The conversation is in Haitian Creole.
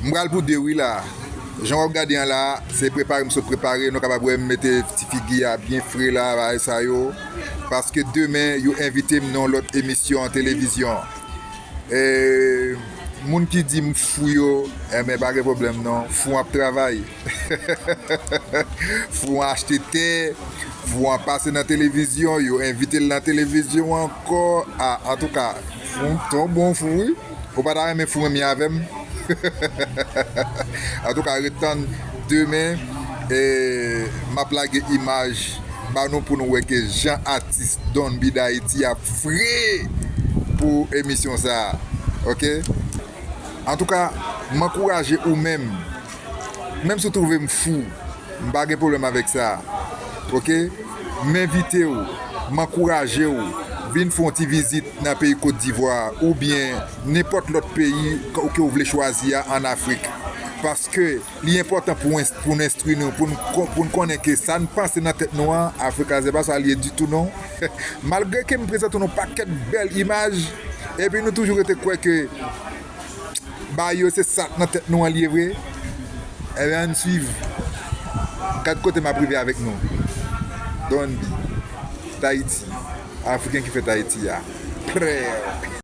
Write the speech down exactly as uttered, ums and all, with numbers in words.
M pral pou de wi la. Jan w ap gade an la, se prepare m sot prepare. Nou kapab wè m mete ti figi a byen fre la, bagay sa yo. Paske demen, yo envite m nan yon lòt emisyon an televizyon. E, moun ki di m fou yo, enben, pa gen pwoblèm non. Fou ap travay. Fou an achte tè, fou an pase nan televizyon, yo envite l nan televizyon ankò. A, antouka, fou, ton bon fou, wi. Ou pa ta renmen fou menm jan avè m? Antouka, ret tann demen, e, m ap lage imaj ba nou pou nou wè ke jan atis Don B D'Haïti ap fre pou emisyon sa a. Oke? Antouka, m ankouraje ou menm, menm si w twouve m fou, m pa gen pwoblèm avèk sa. Oke? M envite w, m ankouraje w, vin fè yon ti vizit nan peyi Kot Divwa oubyen nenpòt lòt peyi ke w vle chwazi a ann Afrik. Paske li enpòtan pou, pou n enstwi nou, pou n, pou n konnen ke sa n panse nan tèt nou an, Afrik la, se pa sa l ye ditou non. Malgre ke m prezante nou pakèt bèl imaj, epi nou toujou rete kwè ke bagay yo se sa k nan tèt nou an l ye vre. Ebyen, ann swiv. Gad kote m ap rive avèk nou. Don B, Tahiti. Afriken ki fè Tahiti a. Prè.